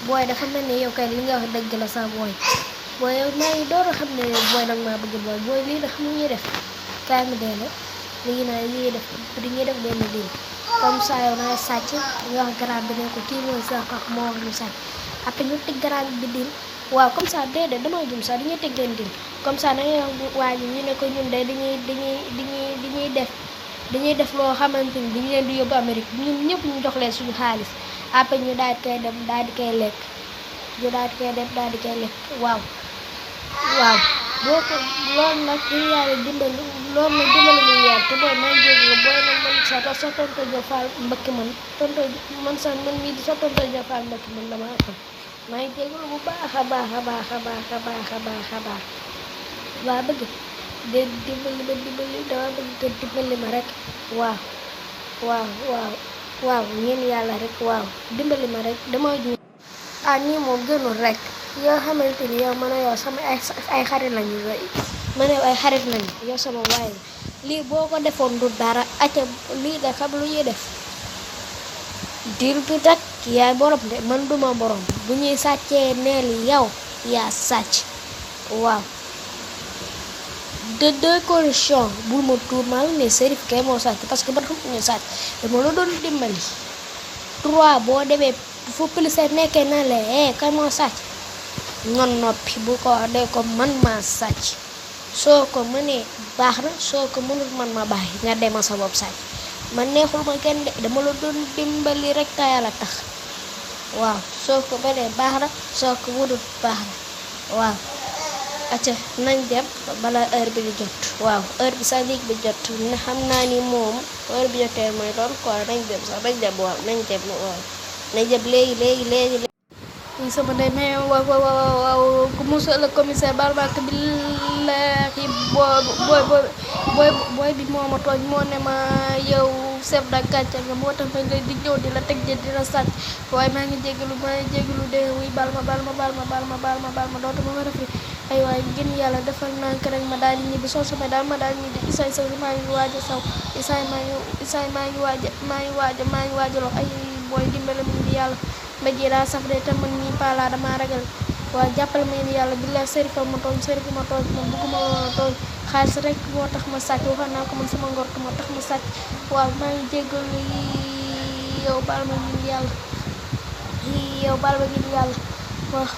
booy dafa mel ni yow kay li nga wax dëgg la sax booy yow maa ngi door a xam ne booy nag maa bëgg booy lii la xam ñuy def kaay ma dee la lii naa ñuy def dañuy def benn diir comme ça yow naa sàcc nga wax garab bi ne ko kii mooy sa papa moo wax ñu sàcc après ñu teg garab bi diir waaw comme ça déedéet damay jum sax dañuy teg leen diir comme ça da ngay wax waa ji ñu ne ko ñun de dañuy def loo xamante ni dañu leen di yóbbu Amérique ñun ñëpp ñu jox leen suñu xaalis après ñu daal di koy dem daal di koy lekk ñu daal di koy dem daal di koy lekk waaw boo ko loolu nag ñu yàlla dimbali loolu nag dimbali ñu yàlla te booy may jéggi booy nag man sa tonto Jofaal mbëkk man mii di sa tonto Jofaal mbëkk man dama ëppal maa ngi jégalu bu baax a baax waa bëgg de dimbali dama bëgg ko dimbali ma rek waaw ñeen yàlla rek waaw dimbali ma rek dama ju nii moo gënul rek yoo xamante ni yow man a yow sama ay xarit lañu man yow ay xarit lañu yow sama waay la lii boo ko defoon du dara acca lii da xam lu ñuy def dil bi tak yaay borom de man duma borom bu ñuy sàccee neel yow yaa sàcc waaw de deux conditions bul ma tuumal ne Serif kay moo sàcc parce que man xam ñu sàcc dama la doon dimbali 3 boo demee fu police nekkee na la kay moo sàcc nga noppi bu ko wax dee ko man maa sàcc soo ko mënee baax na soo ko mënul man ma bàyyi nga demal sa bopp sàcc man neexul ma kenn de dama la doon dimbali rek ta yàlla tax waaw soo ko mënee baax na soo ko mënul baax na waaw acca nañ dem bala heure bi di jot waaw heure bi sax liig bi jot ne xam naa ni moom heure bi jotee mooy doon quoi nañ dem sax nañ dem waaw nañ dem léegi sama day mais waaw monsieur le commissaire baal ma billahi booy bi moo ma tooñ moo ne ma yow chef de quartier nga moo tax ma lay di ñëw di la teg jë di la sàcc waaye maa ngi jégalu de wuy baal ma dootuma ma refi ay waay gën yàlla defal naa ko rek ma daal di ñibbi soo sama daal ma daal di ñibbi isaay saw maa ngi waaj a saw isaay maa ngi waaj a lox ay booy dimbale mu ngi yàlla ma ji daa saf de te man mii pala dama ragal waaw jàppale ma yàlla bi la Serif ma tooñ man bëgguma woon a tooñ xaalis rek moo tax ma sàcc waxoon naa ko man sama ngor moo tax ma sàcc waaw maa ngi jégalu yow baal ma ngir yàlla wax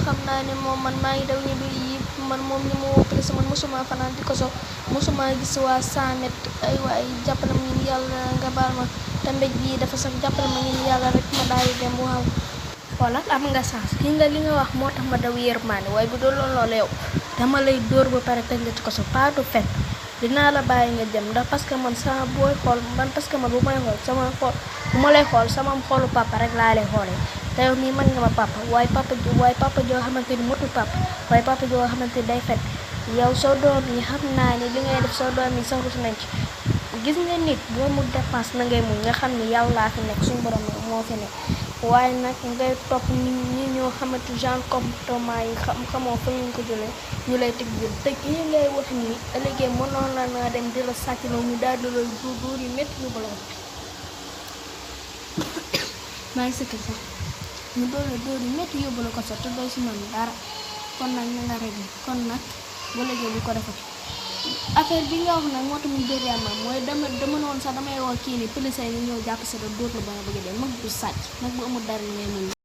xam naa ne moom man maa ngi daw ñibbi yi man moom ni ma woo police man mosuma fanaan di ko so mosuma gis waa 100 mètres ay waay jàppale ma ngir yàlla nga baal ma te mbéj bii dafa sax jàppale ma ngir yàlla rek ma daal di dem waaw xoolal am nga sens li nga wax moo tax ma daw yërmaane waaye bu doon loolu yow dama lay dóor ba pare tëj la ci ko so pas du fen dinaa la bàyyi nga jëm ndax parce que man sama booy xool man parce que man bu ma lay xool sama xoolu papa rek laa lay xoolee te yow mii mën nga ma papa waaye papa joo xamante ni motul papa waaye papa joo xamante ni day fen yow soo doom yi xam naa ni li ngay def soo doom yi sax rus nañ ci gis nga nit boo mu dépense na ngay muñ nga xam ni yàlla fi nekk suñu borom moo fi nekk waaye nag ngay topp nit ñi ñoo xamante genre comportement yi xamoo fa ñu ko jëlee ñu lay teg jël te yi ngay wax nii ëllëgee mënoon la naa dem di la sàcc noonu ñu daal di la dóor yu métti ñu bala maa ngi sëkk sax ñu dóor yu métti yóbbu la ko sax te doo si man dara kon nag na nga réglé kon nag ba léegi bu ko defati affaire bi nga wax nag moo tax muy dóor yàlla mooy dama noonu sax damay woo kii ni police yi ñëw jàpp si la dóor la ba nga bëgg a dee mag du sàcc nag bu amul dara ngay mën